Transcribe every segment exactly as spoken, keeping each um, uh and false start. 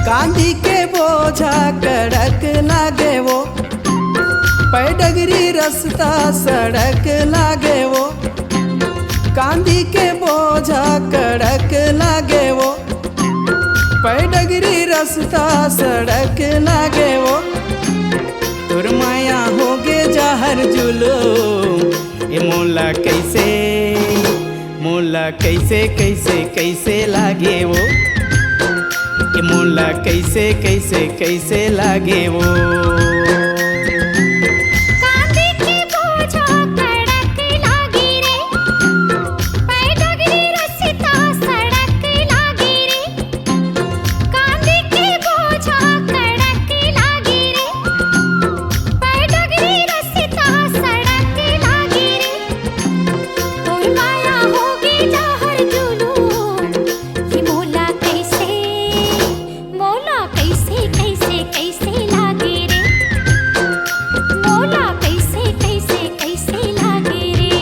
कांदी के बोझा कड़क लागे वो, पैडगरी रस्ता सड़क लागे वो। कांदी के बोझा कड़क लागे वो, पैडगरी रस्ता सड़क लागे वो। तोर माया होगे जहर जुलूम, ए मोला कैसे, मोला कैसे, कैसे, कैसे लागे वो? ए मोला कैसे, कैसे, कैसे लागे वो? कांदी के बोझा कड़क लागे रे, पैडगरी रस्ता सड़क लागे रे। कांदी के बोझा कड़क लागे रे, पैडगरी रस्ता सड़क लागे रे। तोर माया होगे जहर जुलूम, कि मोला कैसे, मोला कैसे, कैसे, कैसे लागे रे? मोला कैसे, कैसे, कैसे लागे रे?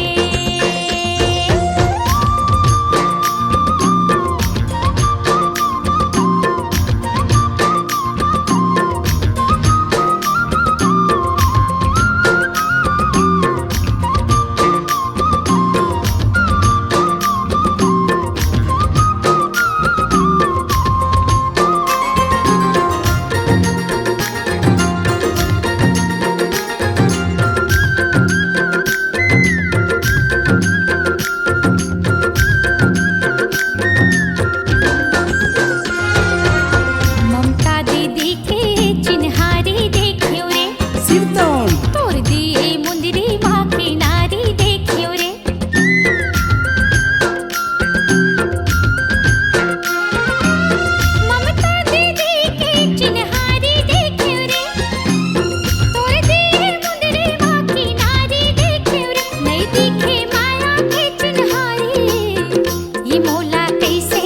ममता दीदी के चिन्हारी देखेव रे। सिरतौन। तोर दिए मुंदरी मा किनारी देखेव रे। ममता दीदी के चिन्हारी देखेव रे। तोर दिए मुंदरी मा किनारी देखेव रे। नई दिखे माया के चिन्हारी। ये मोला कैसे,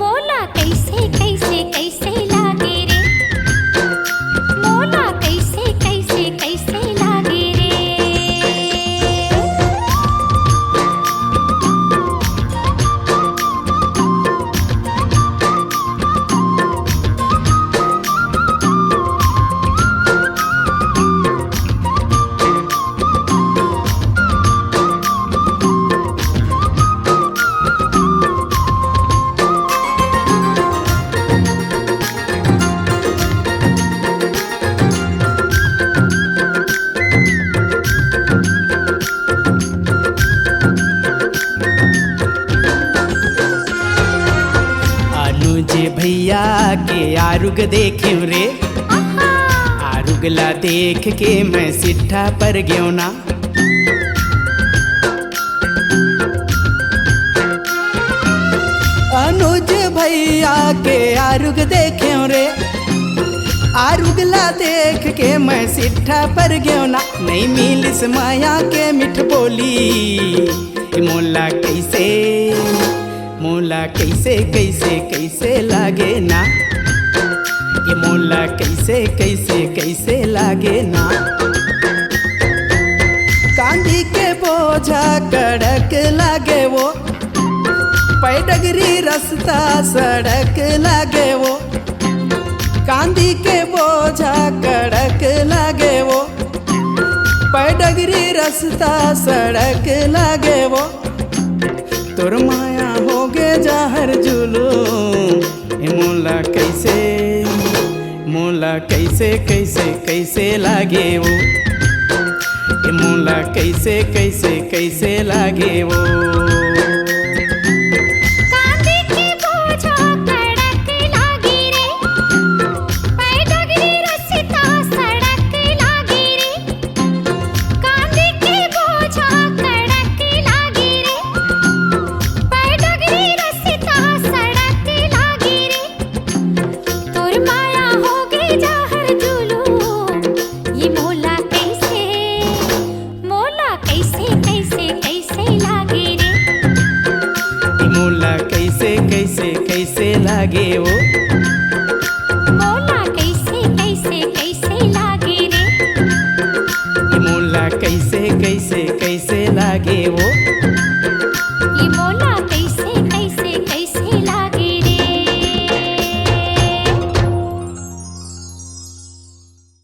मोला कैसे, कैसे, कैसे लागे रे? मोला कैसे, कैसे, कैसे लागे रे? अनुज भैया के आरुग देखेव रे। आहा। आरुग ला देख के मैं सिट्ठा पर गेव ना। अनुज भैया के आरुग देखेव रे, आरुग ला देख के मैं सिट्ठा पर गेव ना। नई मिलिस माया के मिठ बोली, मोला कैसे, मोला कैसे, कैसे, कैसे लागे ना? ये मोला कैसे, कैसे, कैसे लागे ना? कांदी के बोझा कड़क लागे वो, पैडगरी रस्ता सड़क लागे वो। कांदी के बोझा कड़क लागे वो, पैडगरी रस्ता सड़क लागे वो। तोर माया होगे जहर जुलूम, ए मोला कैसे, मोला कैसे, कैसे, कैसे लागे वो? ए मोला कैसे, कैसे, कैसे लागे वो? कांदी के बोझा कड़क लागे रे, पैडगरी रस्ता सड़क लागे रे। कांदी के बोझा कड़क लागे रे, पैडगरी रस्ता सड़क लागे रे। तोर माया होगे जहर जुलूम, ये मोला कैसे, मोला कैसे, कैसे, कैसे लागे रे? ये मोला कैसे, कैसे, कैसे लागे वो?